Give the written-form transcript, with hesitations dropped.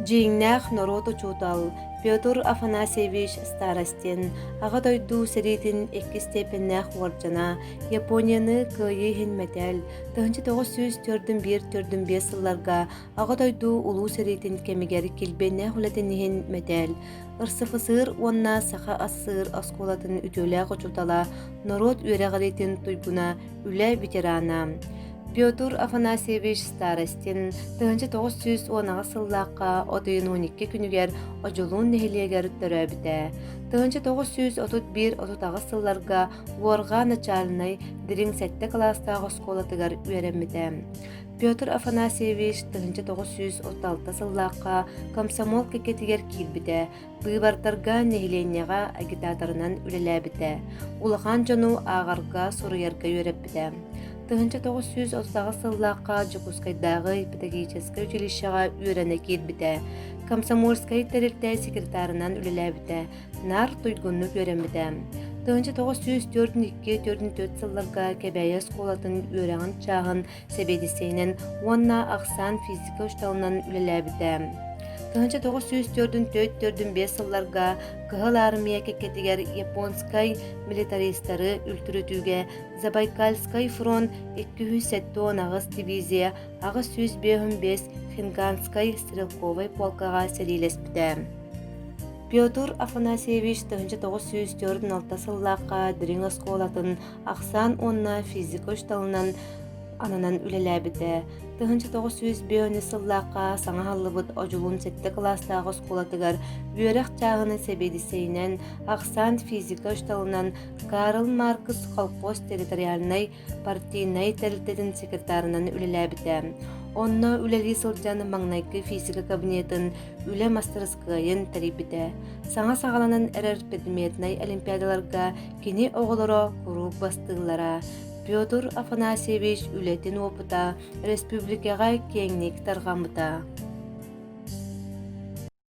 Дьиҥнээх норуот учуутал Петр Афанасьевич Старостин Аҕа дойду сэриитин иккис степеннээх уордьана, Японияны кыайыы иһин мэтээл, 1941-45 сылларга Аҕа дойду Улуу сэриитин кэмигэр килбиэннээх үлэтин иһин мэтээл, РСФСР уонна Саха АССР оскуолатын үтүөлээх учуутала, норуот үөрэҕириитин туйгуна, үлэ ветерана Петр Афанасьевич Старостин 1918 сыллаахха от ыйын 12 күнүгэр Одьулуун нэһилиэгэр төрөөбүтэ. 1931-38 сылларга Уорҕа начальнай Дириҥ сэттэ кылаастаах оскуолатыгар үөрэммитэ. Петр Афанасьевич 1936 сыллаахха комсомол кэккэтигэр киирбитэ, Быыбардарга нэһилиэнньэҕэ агитаторынан үлэлээбитэ, улахан дьону ааҕарга, суруйарга үөрэппитэ. 1938 сыллаахха Дьокуускайдааҕы педагогическай училищеҕа үөрэнэ киирбитэ, комсомольскай тэрилтэ секретарынан үлэлээбитэ, наар туйгуннук үөрэммитэ. 1942-44 сылларга Кэбээйи оскуолатын үөрэҕин чааһын сэбиэдиссэйинэн уонна ахсаан физика учууталынан үлэлээбитэ. 1944-45 сылларга Кыһыл Аармыйа кэккэтигэр японскай милитаристары үлтүрүтүүгэ Забайкальскай фронт 278 дивизия 855 Хинганскай стрелковай полкаҕа сэриилэспитэ. Петр Афанасьевич 1946 сыллаахха Дириҥ оскуолатын ахсаан уонна физика учууталынан ананан үлэлээбитэ. 1905 сыллаахха саҥа аһыллыбыт Одьулуун сэттэ кылаастаах оскуолатыгар үөрэх чааһын сэбиэдиссэйинэн, ахсаан физика учууталынан Карл Маркс колхоз территориальнай партийнай тэрилтэтин секретарынан үлэлээбитэ. Онно үлэлии сылдьан маҥнайгы физика кабинетын үлэ мастарыскыайын тэрийбитэ. Саҥа саҕаланан эрэр предметнай олимпиадаларга Кини оҕолоро куруук бастыыллара. Петр Афанасьевич үлэтин уопута республикаҕа киэҥник тарҕаммыта.